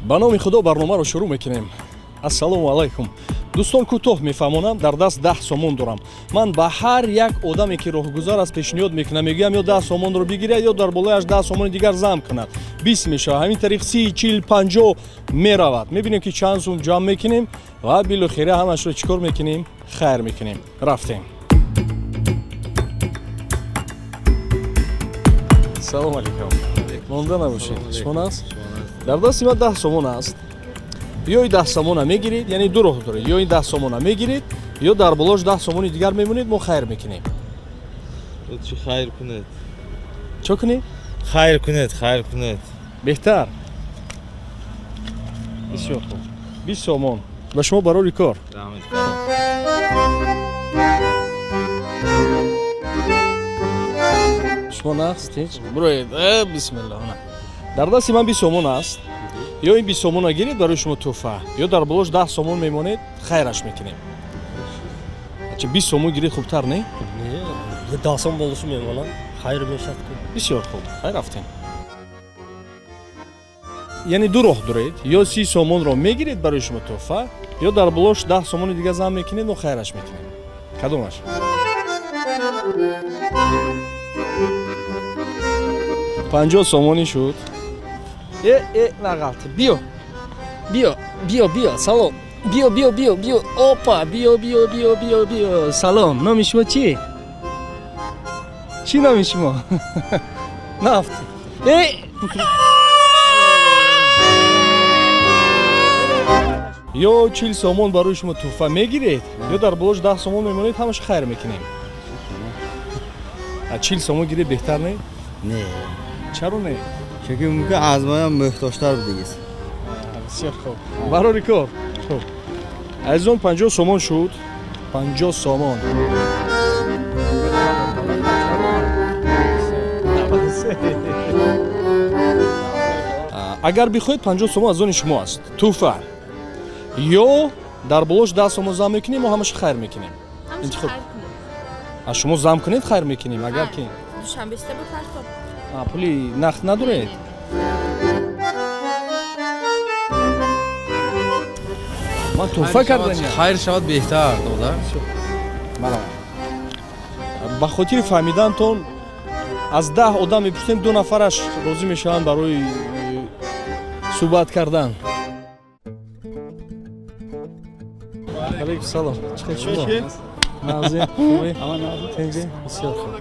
Ба номи Худо барномаро шурӯъ мекунем. Ассалому алайкум, дӯстон. Кӯтоҳ мефаҳмонам, дар даст 10 сомон дорам. Ман ба ҳар як одаме, ки роҳгузар аст, пешниҳод мекунам, мегӯям: ё 10 сомонро бигирад, ё дар болояш 10 сомони дигар зам кунад, 20 мешавад. Ҳамин тариқ 30, 40, 50 меравад. Мебинем, ки чанд сум ҷамъ мекунем ва билохира ҳамашро чӣ кор мекунем? Хайр мекунем. Рафтем. Салому алайкум, монда набошед. Шумо аст? Дар дасти ман 10 сомон аст. Ё ин 10 сомона мегиред, яъне ду роҳ доред: ё ин 10 сомона мегиред, ё дар болош 10 сомони дигар мемонед, мо хайр мекунем. Чӣ хайр кунед? Чо кунед? Хайр кунед, хайр кунед. Беҳтар. Бисёр хуб, 20 сомон ба шумо, барори кор. Раҳмат. Шумо нақс тинч буроед. Бисмилла, дар дасти ман 20 сомон аст. Ё ин 20 сомона гиред, барои шумо тӯҳфа, ё дар болош 10 сомон мемонед, хайраш мекунем. Ча, 20 сомон гиред хубтар, не? 10 сом болошу мемонам, хайр мешавад. Бисёр хуб, хайр, рафтем. Яъне ду роҳ доред: ё 30 сомонро мегиред, барои шумо тӯҳфа, ё дар болош 10 сомони дига зам мекунед, мо хайраш мекунем. Кадомаш? 50 сомонӣ шуд. Э, э, нағалт, биё, биё, биё, биё, салом, биё, биё, биё, биё, опа, биё, биё, биё, биё, биё, салом. Номи шумо чӣ? Чӣ номи шумо? Нафт э. Ё 40 сомон барои шумо тӯҳфа мегиред, ё дар болош 10 сомон мемонед, ҳамаша хайр мекунем. 40 сомон гиред беҳтар, не? Не. Чаро не? Чунки мумкин аз моям муҳтоҷтар будагист. Бисёр хуб, барори кор. Хуб, азизон, 50 сомон шуд, 50 сомон. Агар бихоҳед, 50 сомон аз они шумо аст, тӯҳфа, ё дар болош 10 сомон зам мекунем, мо ҳамаша хайр мекунем. Интихоб аз шумо, зам кунед, хайр мекунем, агар ки Душанбеста ба партоб. Пули нақд надоред? Ман тӯҳфа кардани. Хайр шавад беҳтар, дода. Ба хотири фаҳмидантон, аз 10 одам мепурсем, ду нафараш розӣ мешаванд барои суҳбат кардан. Алейкум салом, чӣ хел шумо? Нағзӣ, хубӣ? Тинҷӣ? Бисёр хуб,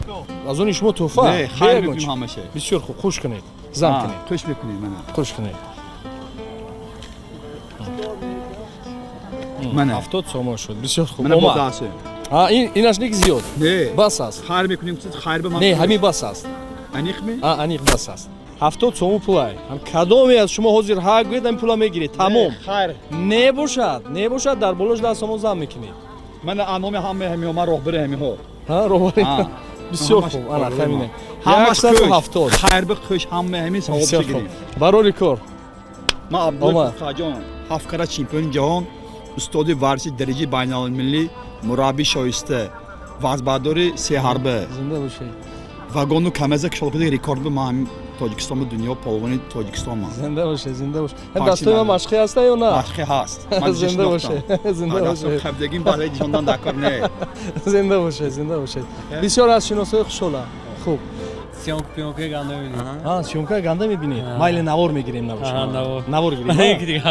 аз они шумо тӯҳфа. Не, хайр Беягон мекунем чӣ. ҳамаша. Бисёр хуб, хуш кунед, зам кунед. Хуш мекунем, мана. Хуш кунед. Мана. 70 сомон шуд, бисёр хуб. Мана бо Омад. даҳ сом. Инаш ник зиёд. Не. Бас аст. Хайр мекунем, хайр ба ман. Не, ҳамин бас аст. Аниқ ми? Аниқ бас аст. 70 сомон пулай ҳам. Кадоме аз шумо ҳозир ҳа гӯед, ҳамин пула мегиред, тамом. Хайр. Небошад, небошад, дар болош 10 сомон зам мекунед. Мана аноми ҳама ҳамиҳо, ман роҳбари ҳамиҳо. Ҳа, роҳбари. Бисёр хуб, ана ҳамине. Ҳамаш 170. Хайр ба хуш, ҳама ҳамин савоб Бисёр хуб, гирем. Барори кор. Ман Омад. Абдуллоҳ Хаҷон, ҳафт кара чемпиони ҷаҳон, устоди варзиши дараҷаи байналмилалӣ, мураббии шоиста, вазбардори сеҳарба. Зинда бошед. Вагону камаза кушолкади рекорд ба ман ҳамин Тоҷикистон ба дунё полвони Тоҷикистон ман. Зинда бошед, зинда бошед. Парчи Дастои ман надорам. машқӣ ҳаста ё на? Машқи ҳаст. Ман Зинда бошед, зинда бошед. Қабдагим барои ҷондан дар кор не. Зинда бошед, зинда бошед. Бисёр аз шиносои хушҳолам. Хуб. Съёмка пёмка ганда мебинед. Съёмка ганда мебинед. Майли, навор мегирем, набошад? Аҳа, навор. Навор гирем.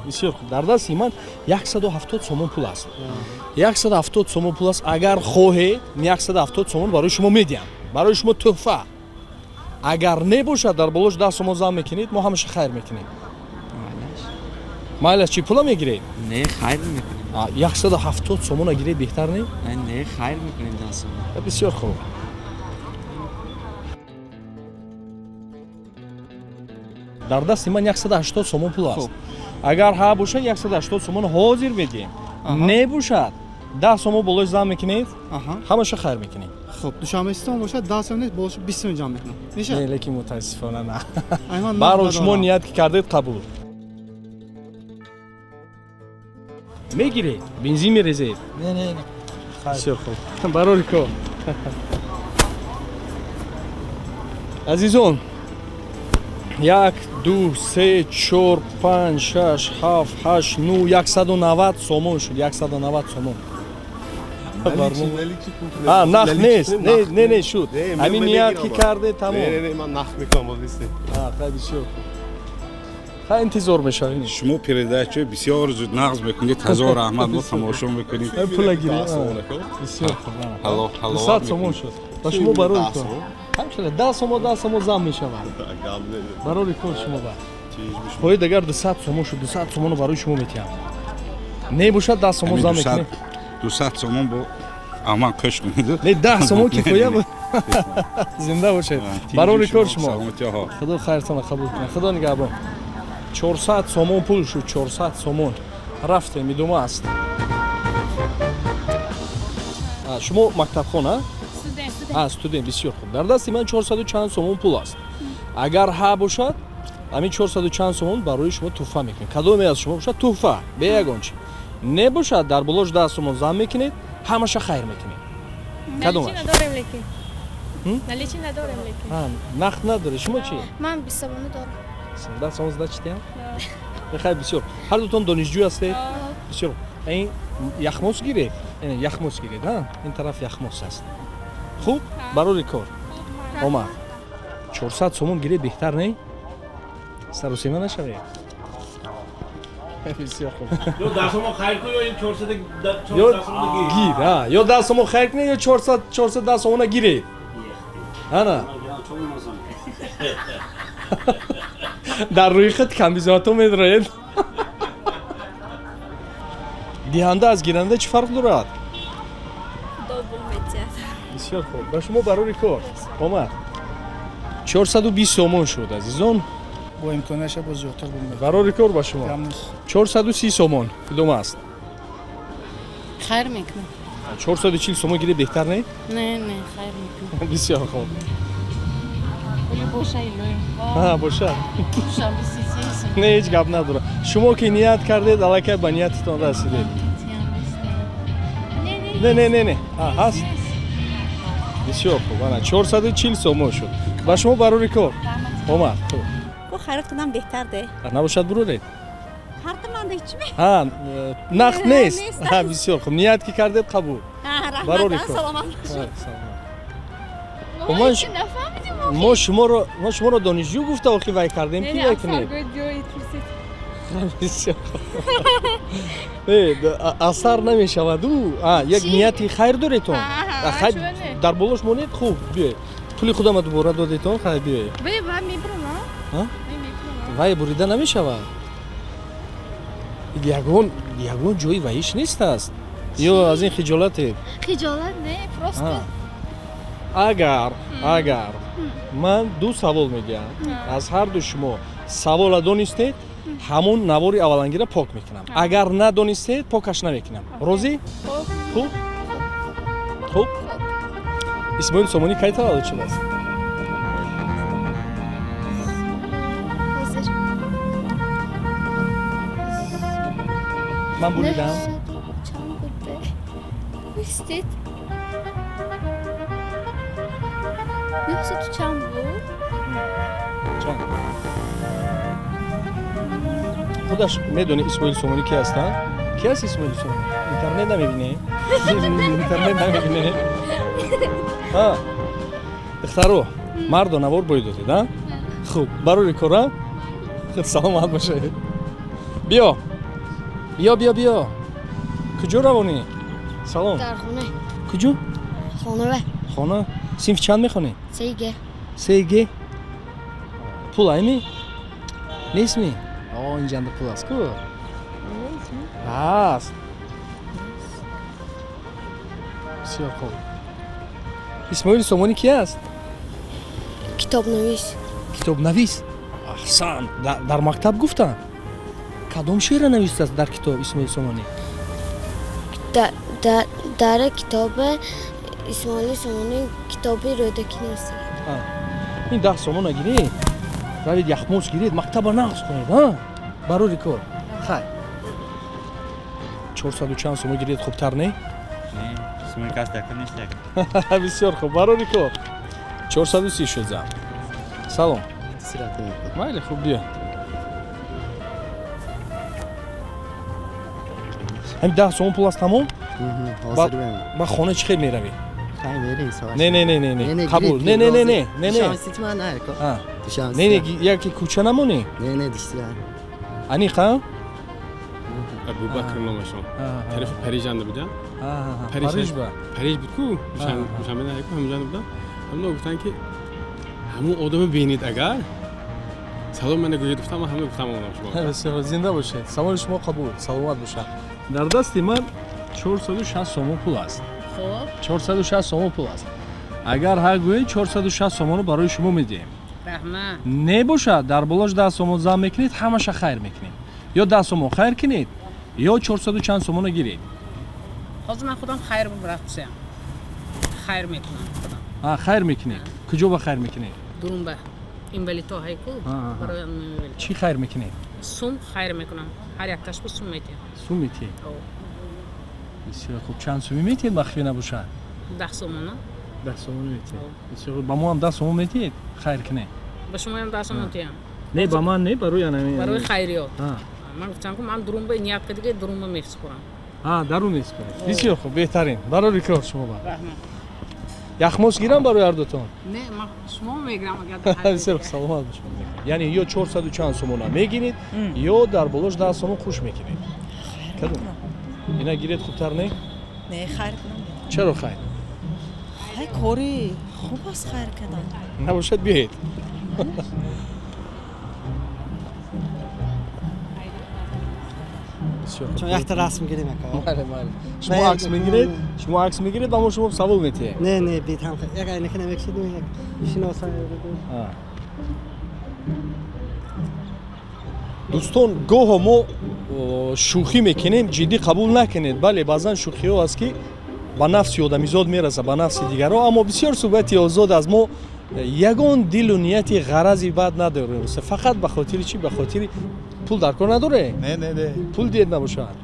Бисёр хуб, дар дасти ман 170 сомон пул аст. 170 сомон пул аст. Агар хоҳед, 170 сомон барои шумо медиҳам, барои шумо тӯҳфа. Агар небошад, дар болош 10 сомон зам мекунед, мо ҳамаша хайр мекунем. Майлаш, чӣ пула мегиред? Не, хайр мекунем. 170 сомона гиред беҳтар, не? Не, хайр мекунем 10 сомон. Бисёр хуб. Дар дасти ман 180 сомон пул аст. Агар ҳа бошад, 180 сомон ҳозир медиҳем, небошад, 10 сомон болои зам мекунед, ҳамаша хайр мекунем. Хуб, душанбестон бошад, 10 сом нест, болош 20 сом ҷамъ мекунам, мешавад? Не, лекин мутаассифона на. Ай, ман Баҳрол, нақд шумо надорам. ният ки кардед, қабул. Мегиред, бензин мерезед. Не, не, не. Бисёр хуб, барори кор. Азизон. 1, 2, 3, 4, 5, 6, 7, 8, 9, 190 сомон шуд. 190 сомон. А, нақд нест. Не, не, не, шуд. Ҳамин ният ки карде, тамом. Не, не, ман нақд мекунам, боз нест. А, хай, бисёр хуб. Хай, интизор мешавем. Шумо передача бисёр зуд нағз мекунед, ҳазор раҳмат, мо тамошо мекунем. Пула гирӣ. Бисёр хуб. Ҳало, ҳало. 200 сомон шуд. Ба шумо барои кор. Ҳамчунин 10 сомон, 10 сомон зам мешавад. Барои кор шумо ба. Хоҳед, агар 200 сомон шуд, 200 сомонро барои шумо метиҳам. Не бошад, 10 сомон зам мекунем. 200 сомон бо аман кӯш кунед. Не, 10 сомон кифоя буд. Зинда бошед. Барои кор шумо. Худо хайртонро қабул кунад. Худо нигаҳбон. 400 сомон пул шуд, 400 сомон. Рафтем, идома аст. Шумо мактабхон, а? А, студент, бисёр хуб. Дар дасти ман 400 чанд сомон пул аст. Агар ҳа бошад, ҳамин 400 чанд сомон барои шумо туҳфа мекунем. Кадоме аз шумо бошад, туҳфа, бе ягон чи. Не бошад, дар болош 10 сомон зам мекунед, ҳамаша хайр мекунед. Кадомаш? Надорем лекин. Наличный надорем лекин. Нақд надоред. Шумо чи? Ман 20 сомонӣ дорам. 10 сомон зада читиям? Хай, бисёр. Ҳар дутон донишҷӯ ҳастед? Бисёр. Ин яхмос гиред. Ин яхмос гиред, а? Ин тараф яхмос аст. Хуб, барори кор. Омад. 400 сомон гиред беҳтар не? Саросема нашавед. Бисёр хуб. Ё 10 сомон хайр кун, ё ин 400 ё гир, а, ё 10 сомон хайр кунед, ё 400 410 сомона гиред. Ана. Дар рӯи худ камбизоатҳо медроед. Диҳанда аз гиранда чӣ фарқ дорад? Бисёр хуб. Ба шумо барори кор. Омад. 420 сомон шуд, азизон. Бо имконияша боз зиёдтар бимонад. Барори кор ба шумо. 430 сомон идома аст. Хайр мекунам. 440 сомон гиред беҳтар не? Не, не, хайр мекунам. Бисёр хуб. Боша, илоҳим. Ҳа, боша. Не, ҳеҷ гап надорад. Шумо ки ният кардед, аллакай ба ниятитон расидед. Не, не, не, не. Ҳаст. Бисёр хуб. Ана 440 сомон шуд. Ба шумо барори кор. Омад. Хуб. Бо хайрот кунам беҳтар де. Набошад, буроред. Карта манда ҳеҷ ме? Ҳа, нақд нест. Ҳа, бисёр хуб. Ният ки кардед, қабул. Барори кор. Саломат бошед. Мо шуморо донишҷӯ гуфта охи вай кардем, ки вай кунед? Асар намешавад ӯ. Як нияти хайр доретон. Дар болош монед, хуб, биёед. Пули худама дубора додетон, хай биёед. Вай бурида намешавад. Ягон ҷои ваиш нест аст. Ё аз ин хиҷолатед? Хиҷолат не, просто. Агар ман ду савол медиҳам, аз ҳар ду шумо савола донистед, ҳамон навори аввалангира пок мекунам. Агар надонистед, покаш намекунам. Розӣ? Хуб? Хуб? Исмоил Сомонӣ кай таваллуд шудааст? Ман буридам. Чанд буд? Чанд? Худаш медони Исмоил Сомонӣ ки ҳастанд? Ки аст Исмоил Сомонӣ? Интернет намебинӣ? Интернет намебинӣ? Духтаро, мардо навор бой додед, а? Хуб, барори кора? Саломат бошед. Биё. Биё, биё, биё. Куҷо равонӣ? Салом. Дар хона. Куҷо? Хона. Хона? Синф чанд мехонӣ? Се Г. Се Г? Пул айми? Нестми? О, инҷанда пул аст ку? Ҳаст. Бисёр хуб. Исмоили Сомонӣ ки аст? Китобнавис. Китобнавис? Аҳсан. Дар мактаб гуфтанд? Кадом шеъра навистааст дар китоб Исмоили Сомонӣ? Дар китобе Исмоили Сомонӣ китоби Рӯдакӣ навистааст. Ин 10 сомона гиред, равед яхмос гиред, мактаба нағз кунед, а? Барори кор. Хай. 400 чанд сомо гиред хубтар не? Бисёр хуб, барори кор. 430 шуд зам. Салом. Сират мекунам. Майли, хуб, биё. Ҳамин 10 сомон пул аст, тамом? Ҳозир. Ба хона чӣ хел меравӣ? Хайр мерем соат. Не, не, не, не, не, қабул. Не, не, не, не, не, не. Душанбе ман не ко. Душанбе. Не, не, яки кӯча намонӣ? Не, не, дишти. Аниқ, а? Абубакр номашон. Тарафи Парижанда буданд. Париж ба? Париж буд ку, Душанбе не ку, ҳамонҷанда буданд. Ҳамоно гуфтанд, ки ҳамон одамро бинед, агар салом мана гӯед, гуфтам, ман ҳама гуфтам одам шумо. Бисёр зинда бошед. Саволи шумо қабул. Саломат бошад. Дар дасти ман 460 сомон пул аст. Хуб. 460 сомон пул аст. Агар ҳар гӯед, 460 сомонро барои шумо медиҳем. Раҳмат. Не бошад, дар болош 10 сомон зам мекунед, ҳамаша хайр мекунем. Ё 10 сомон хайр кунед, ё 400 чанд сомонро гиред. Ҳозир ман худам хайр рафтсам. Хайр мекунам худам. А, хайр мекунед. Куҷо ба хайр мекунед? Дурумба. Инвалидҳо ҳайку барои инвалид. Чӣ хайр мекунед? Сум хайр мекунам. Ҳар якташ бо сум метиҳам. Сум метиҳед? Бисёр хуб. Чанд сумӣ метиҳед, махфӣ набошад? 10 сомона. 10 сомон метиҳед. Бисёр хуб. Ба мо ҳам 10 сомон метиҳед? Хайр кунед. Ба шумоям 10 сомон тиҳам. Не, ба ман не, барои ана. Барои хайриёт. Ман гуфтам, ки ман дурумба ният кардига, дурумба месупорам. Дарун месупоред. Бисёр хуб, беҳтарин. Барори кор шумо ба. Раҳмат. Яхмоз гирам барои ҳардутон? Не, ман шумо мегирам агар. Бисёр саломат бошед. Яъне ё 400 чанд сомона мегиред, ё дар болош 10 сомон хуш мекунед. Кадом? Ина гиред хубтар, не? Не, хайр кунам. Чаро хайр? Хай, кори хуб аст хайр кардан. Набошад, биёед. Чун якта расм гирем ака. Майли, майли. Шумо акс мегиред? Шумо акс мегиред, ба мо шумо савол метиҳед. Не, не, битам. Як айнака намекшид, як шиноса. Дӯстон, гоҳо мо шӯхӣ мекунем, ҷиддӣ қабул накунед. Бале, баъзан шӯхиҳо аст, ки ба нафси одамизод мерасад, ба нафси дигарҳо, аммо бисёр суҳбати озод аз мо ягон дилу нияти ғарази бад надорем. Фақат ба хотири чӣ? Ба хотири пул дар кор надоре? Не, не, не. Пул диед набошад.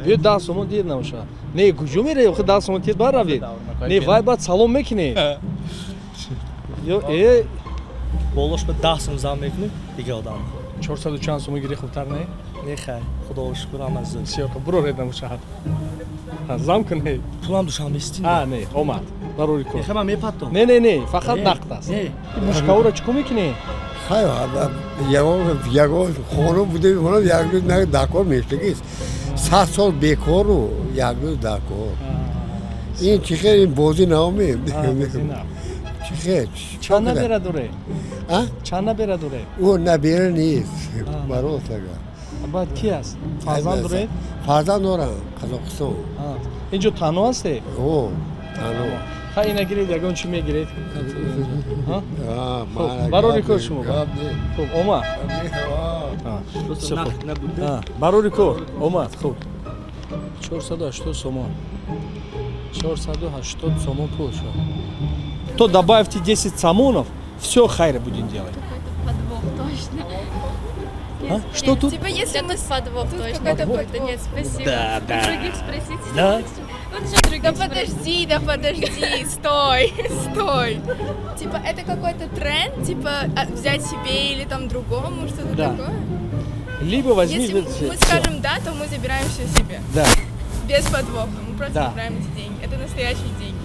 Биё, 10 сомон диед набошад. Не, куҷо меравед? Охи 10 сомон тиед, баъд равед. Не, вай баъд салом мекунед. Ё э болош ба 10 сом зам мекунем, дига одам. 400 чанд сомон гири хубтар, не? Не, хайр, худоро шукр, ҳама зуд. Бисёр хуб, буроред набошад. Зам кунед. Пулам Душанбе сити. А, не, омад. Барори кор. Не, ман мепаттом. Не, не, не, фақат нақд аст. Мушкаҳоро чӣ кор мекунед? Хайр, ягон ягон хона буде, хона як рӯз на дакор мештагист. 100 сол бекору як рӯз дакор. Ин чӣ хел, ин бозӣ наомед. Чӣ хел? Чанд набера доред? А? Чанд набера доред? Ӯ набера нест. Барост ага. Баъд ки аст? Фарзанд доред? Фарзанд дорам, Қазоқистон. Инҷо танҳо ҳастед? О, танҳо. Ха, ина гиред, ягон чӣ мегиред? Барори кор шумо. Хуб, омад. Барори кор, омад, хуб. 480 сомон. 480 сомон пул шуд. То добавьте 10 сомонов, все хайр будем делать. Подвох точно. А? Что тут? Типа если мы подвох точно. Какой-то нет, спасибо. Да, да. Других спросите. Да. Вот еще других. Да подожди, да подожди, стой, стой. Типа это какой-то тренд, типа взять себе или там другому что-то да. такое? Либо возьми. Если мы скажем да, то мы забираем все себе. Да. Без подвоха, мы просто да. забираем эти деньги. Это настоящие деньги.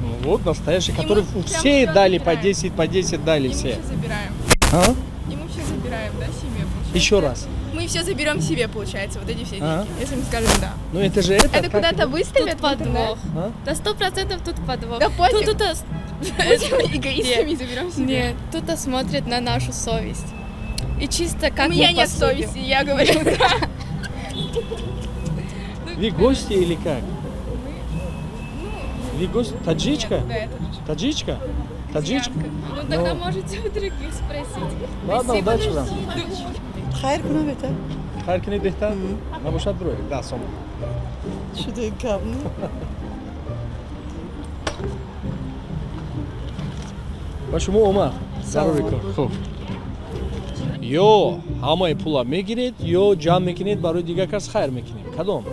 Ну вот настоящие, которые все дали по 10, по 10 дали и все. Мы все забираем. А? И мы все забираем, да, себе, получается? Еще раз. Мы все заберем себе, получается, вот эти все деньги, если мы скажем да. Ну это же это. Это куда-то выставят? Тут подвох. А? Да 100% тут подвох. Да пофиг. Тут Будем эгоистами, заберем себе. Нет, тут смотрят на нашу совесть. И чисто как У меня мы нет поступим. совести, я говорю да. Вы гости или как? Вы гость? Таджичка? Да, я таджичка. Таджичка? Таджичка? Ну тогда можете у других спросить. Ладно, Спасибо. удачи вам. Хайр кунам беҳтар. Хайр кунед беҳтар? Набошад, бироед, 10 сомон. Шуда гап, не? Ба шумо омад. Зарури кор. Хуб. Ё ҳамаи пула мегиред, ё ҷамъ мекунед, барои дигар кас хайр мекунем. Кадом?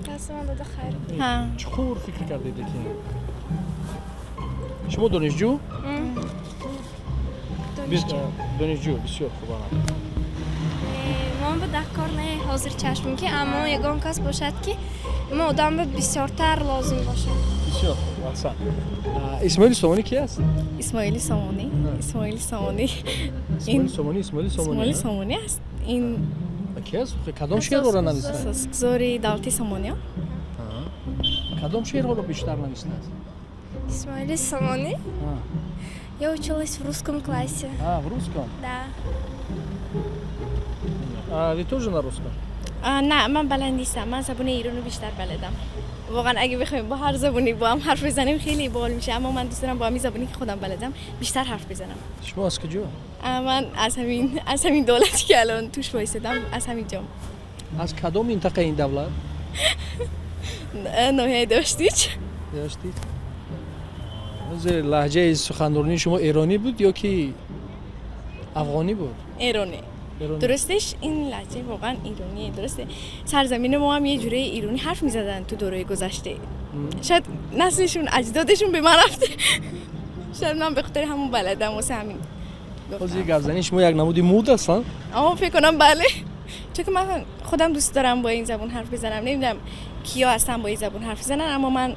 Дастамон дода хайр. Чуқур фикр кардед, лекин. Шумо донишҷӯ? Донишҷӯ, бисёр хуб. Ман ба дар кор не ҳозир чашм ки, аммо ягон кас бошад, ки мо одам ба бисёртар лозим бошад. Бисёр хуб, аҳсан. Исмоили Сомонӣ ки аст? Исмоили Сомонӣ, Исмоили Сомонӣ. Исмоили Сомонӣ, Исмоили Сомонӣ. Исмоили Сомонӣ аст ин. Ки аст? Кадом шеърҳоро навистааст? Асосгузори давлати Сомониён. Кадом шеърҳоро бештар навистааст? Исмоили Сомонӣ. Я училась в русском классе. А, в русском? Да. А вы тоже на русском? نه، من بلد نیستم. من زبون ایران رو بیشتر بلدم. واقعا اگه بخوایم با هر زبونی با هم حرف بزنیم خیلی باحال میشه، اما من دوست دارم با همین زبونی که خودم بلدم بیشتر حرف بزنم. شما از کجا؟ من از همین دولتی که الان توش وایسادم، از همین جام. از کدام منطقه این دولت؟ ناحیه داشتیچ. داشتید؟ لهجه سخنرانی شما ایرانی بود یا که افغانی بود؟ ایرانی. درستش این لهجه واقعا ایرانیه، درسته. سرزمین ما هم یه جوره ایرانی حرف میزدن تو دوره گذشته. شاید نسلشون، اجدادشون به من رفته. شاید من به خاطر همون بلدم، واسه همین. باز گپ زنی شما یک نمودی مود هستن؟ اما فکر کنم بله، چون که من خودم دوست دارم با این زبون حرف بزنم. نمیدونم کیا هستن با این زبون حرف بزنن، اما من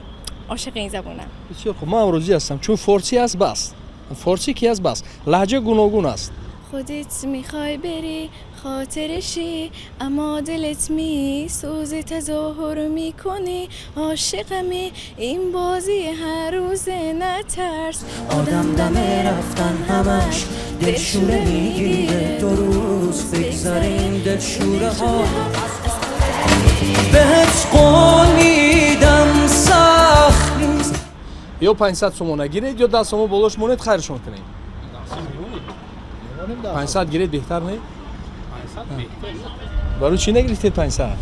عاشق این زبونم. بسیار خوب، من راضی هستم، چون فارسی است بس. فارسی کی است بس. لهجه گوناگون است. خودت میخوای بری خاطرشی، اما دلت میسوزه، تظاهر میکنی عاشقمی، این بازی هر روزه، نترس. آدم دم رفتن همش دلشوره میگیره، دو روز بگذاریم دلشوره ها. بهت قول میدم سخت نیست. Ё 500 сомона гиред, ё 10 сомон болош монед, хайршон кунед. 500 гиред беҳтар не? Барои чӣ нагирифтед 500?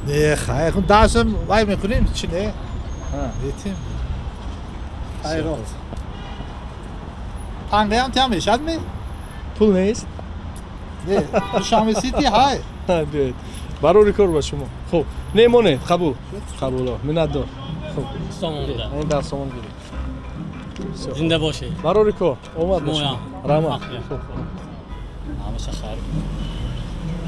Не, хайр, 10 сом вай мекунем, чи не? Метим. Хайрот. Тангаям тиам мешад ми? Пул нест? Не, Душанбе Сити ҳай. Биёед. Барори кор ба шумо. Хуб, не монед, қабул. Қабул, миннатдор. Хуб. Сомон. Ин 10 сомон гиред. Зинда бошед. Барори кор. Омад бошед. Раҳмат. Ҳамаша хайр.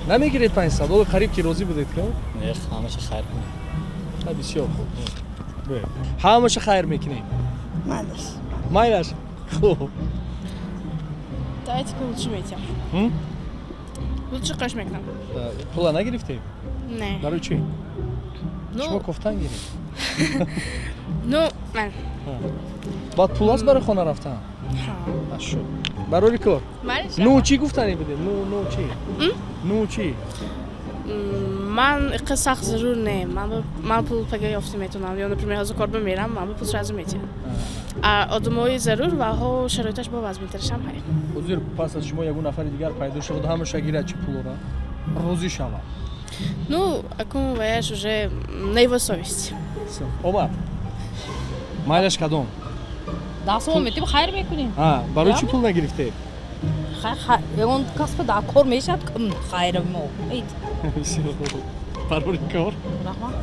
Намегиред 500? Ҳоло қариб ки розӣ будед ко? Не, ҳамаша хайр кунед. Бисёр хуб. Ҳамаша хайр мекунем. Майлаш. Майлаш. Хуб. Давайте лучше метем. Лучше қош мекунам. Пула нагирифтем? Не. Барои чӣ? Шумо кофтан гиред. Ну, ман. Баъд пул аст барои хона рафтан? Шуд. Барори кор. Ну чӣ гуфтанӣ будед? Ну, ну чӣ? Ну чӣ? Ман иқа сахт зарур не. Ман пул пага ёфта метавонам. Ё, например, ҳозир кор бимерам, ман ба пул сразу метиҳам. А одамои зарур ваҳо шароиташ бо вазминтарашам ҳай. Ҳозир пас аз шумо ягон нафари дигар пайдо шавад, ҳамаша гирад чӣ пулора? Розӣ шавад. Ну, акун ваяш уже на его совесть. Омад. Майлаш кадом? 10 сомон метим, хайр мекунем. Барои чӣ пул нагирифтед? Ягон касба дар кор мешавад хайри мо. Барори кор. Раҳмат.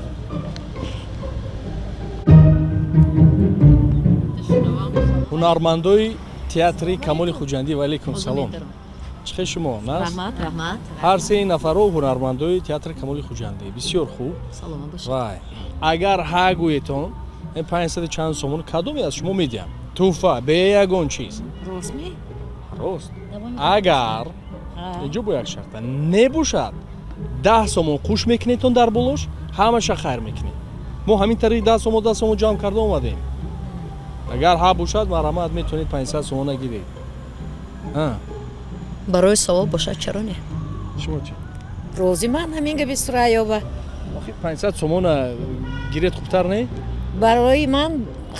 Ҳунармандои театри Камоли Хуҷандӣ, ва алейкум салом. Чӣ хел шумо? Раҳмат, раҳмат. Ҳар сеи нафарҳо ҳунармандои театри Камоли Хуҷандӣ, бисёр хуб. Саломат бошед. Вай, агар ҳа гӯетон, 500 чанд сомон кадоме аз шумо медиҳам тӯҳфа, бе ягон чиз. Рост ми? Рост. Агар инҷо бо як шарта небошад, 10 сомон қуш мекунедтон дар болош, ҳамаша хайр мекунед. Мо ҳамин тариқ 10 сомон, 10 сомон ҷамъ карда омадем. Агар ҳа бошад, марҳамат, метавонед 500 сомона гиред. Барои савоб бошад, чаро не? Шумо чӣ? Розӣ ман ҳамин габи Сурайёба. 500 сомона гиред хубтар не? Барои ман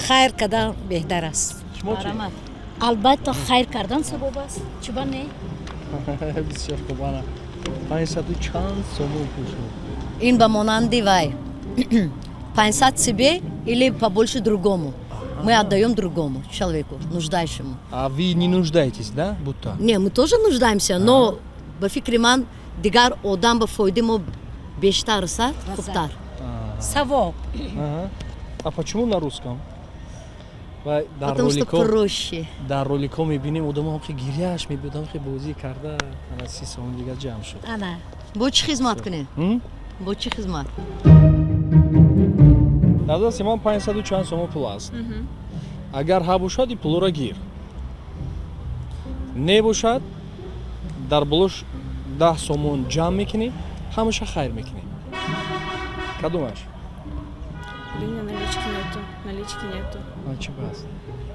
хайр кардан беҳтар аст. Шумо чӣ? Албатта, хайр кардан савоб аст, чиба не? Бисёр хуб. Ана 500-у чанд сомон пул шуд. Ин ба монанди вай 500 себе или побольше другому. Мы отдаем другому человеку, нуждающему. А вы не нуждаетесь, да, будто? Не, мы тоже нуждаемся, но ба фикри ман дигар одам ба фоидаи мо бештар расад, хубтар. Савоб. А почему на русском? Ва дар Потому что роликҳо проще. Дар роликҳо мебинем, одамо ҳам гиряш мебиёд, ҳам бозӣ карда, ана 30 сомон дигар ҷамъ шуд. Ана. Бо чӣ хизмат кунем? М? Бо чӣ хизмат? Дар дасти ман 500-у чанд сомон пул аст. Агар ҳа бошад, и пулро гир, не бошад, дар болош 10 сомон ҷамъ мекунӣ, ҳамаша хайр мекунӣ. Кадомаш? Блин, у меня налички нету. Налички нету. А, чӣ бас?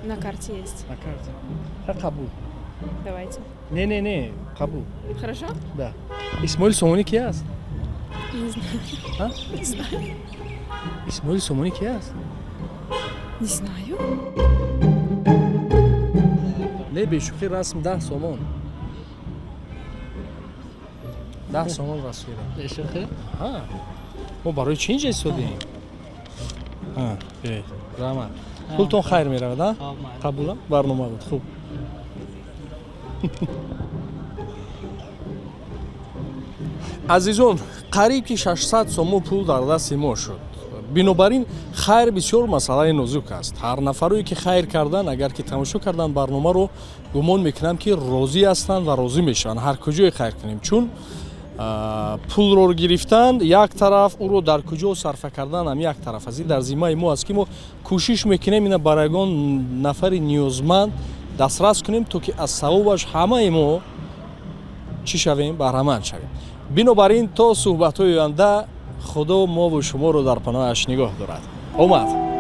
На карте есть. На карте. Ха, қабул. Давайте. Не, не, не, қабул. Хорошо? Да. Исмоили Сомонӣ ки аст? Не знаю. А? Не знаю. Исмоили Сомонӣ ки аст? Не знаю. Не, бешӯхӣ, расм 10 сомон, 10 сомон расидем. Бешӯхӣ? Мо барои чӣ инҷа истодем? Раҳмат, пултон хайр меравад. А, қабулам, барнома буд хуб. Азизон, қариб ки 600 сомон пул дар дасти мо шуд. Бинобар ин хайр бисёр масъалаи нозук аст. Ҳар нафарое ки хайр кардан, агар ки тамошо кардан барномаро, гумон мекунам, ки розӣ ҳастанд ва розӣ мешаванд, ҳар куҷое хайр кунем, чун пулро гирифтан як тараф, ӯро дар куҷо сарфа кардан ҳам як тараф аст. Ин дар зиммаи мо аст, ки мо кӯшиш мекунем ина бар ягон нафари ниёзманд дастрас кунем, то ки аз савобаш ҳамаи мо чӣ шавем, баҳраманд шавем. Бинобар ин то суҳбатҳои оянда, Худо мову шуморо дар паноҳаш нигоҳ дорад. Омад.